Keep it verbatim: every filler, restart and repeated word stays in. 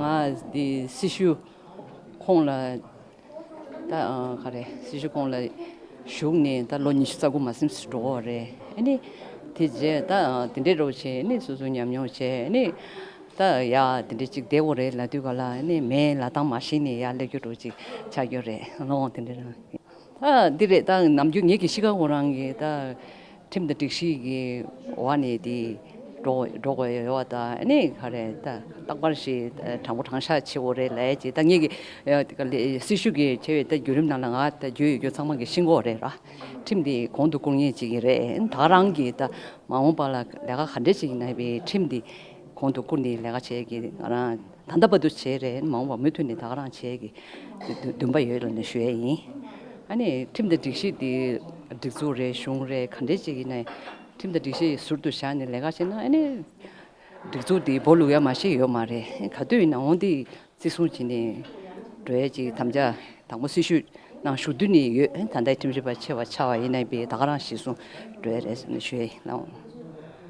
ང་འདི་སྲི་ཞུ་ཁོངས་ལ་ད་ཨ་ག་རེ་སྲི་ཞུ་ཁོངས་ལ་ཞུགས་ནས་ད་ལོ་ཉི་ཤུ་རྩ་དགུ་མ་ཟིན་ཙམ་འགྲོ་གི་རེད། ཨ་ནི་དེ་རྗེས་ད་ཨ་དེ་འདྲའི་རོགས་བྱས། ཨ་ནི་སོ་སོ་ཉམས་མྱོང་བྱས། ཨ་ནི་ད་ཡ་དེ་འདྲ་ཅིག་བསྡད་དགོས་རེད་ལབ་དུས་ག་ལ། ཨ་ནི་མེ་ལ་ཐང་མ་ཤི་ནས་ཡར་སླེབས་རྒྱུ་འདྲ་ཅིག་ཆགས་རྒྱུ་རེད། ལོ་དེ་འདྲ་རང་། ད་འདི་རེད། ད་ནམ་རྒྱུན་ངེད་ཀྱི་གཤིས་ཀ་ཁོ་རང་གི་ད་ཁྲིམས་དང་སྒྲིག་གཞི་གི་འོག་ནས་དེ་འགྲོ་འགྲོ་དགོས་ཡོད་པ། ད་ཨ་ནི་ག་རེ་ད་རྟག་པར་ཞིག་དྲང་པོ་དྲང་བཞག་བྱེད་དགོས་རེད་ལབ་ཡས་ཅིག་ད་ངེད་ཀྱི་ཨ་སྲི་ཞུ་གི་བྱས་པའི་ད་བརྒྱུད་རིམ་ནང་ལ་ང་ད་བརྒྱུད་ཡོད་རྒྱུ་ཚང་མ་གི་ཤེས་ཀྱི་ཡོད་རེད་ར། ཁྲིམས་དེ་གོང་དུ་བཀུར་མཁན་ཅིག་གི་རེད། ད་ག་རང་གི་ད་མ་འོངས་པ་ལ་ལས་ཀ་ག་འདྲས་ཅིག་ཡིན་ན་ཡང་ཁྲིམས་དེ་གོང་དུ་བཀུར་ནས་ལས་ཀ་བྱེད་ཀྱི་ང་རང་ད་ལྟ་བར་དུ་བྱས་རེད། མ་འོངས་པ་མུ་མཐུད་ནས་ད་ག་རང་བྱེད་ཀྱི་འདུན་པ་ཡོད་ལབ་ནས་ཞུ་ཡས་ཡིན། ཨ་ནི་ཁྲིམས་དང་སྒྲིག་གཞི་དེ་སྒྲིག་འཛུགས་རེད། གཞུང་རེད། ག་འདྲས་ཅིག་ཡིན་ན་ཁྲིམས་དང་སྒྲིག་གཞི་ཟུར་དུ་བཞག་ནས་ལས་ཀ་བྱས་ན་ཨ་ནི་སྒྲིག་འཛུགས་དེ་སྦོ་ལུག་ཡ་མ་ཤེས་ཡོད་མ་རེད། ག་དུས་ཡིན་ན་འོང་དེ་བརྩི་སྲུང་བྱས་ནས་འགྲོ་ཡས་ཅིག་དམ་བཅའ་དང་པོ་སྲི་ཞུ་ནང་ཞུགས་དུས་ནས་ཡོད། ད་ལྟའི་ཁྲིམས་ཞིབ་པ་ཆེ་བ་ཆགས་པ་ཡིན་ན་པའི་ད་ག་རང་གཞིར་བཟུང་འགྲོ་ཡས་རེད་ཟེར་ནས་ཞུ་ཡས་ཡིན་ལགས།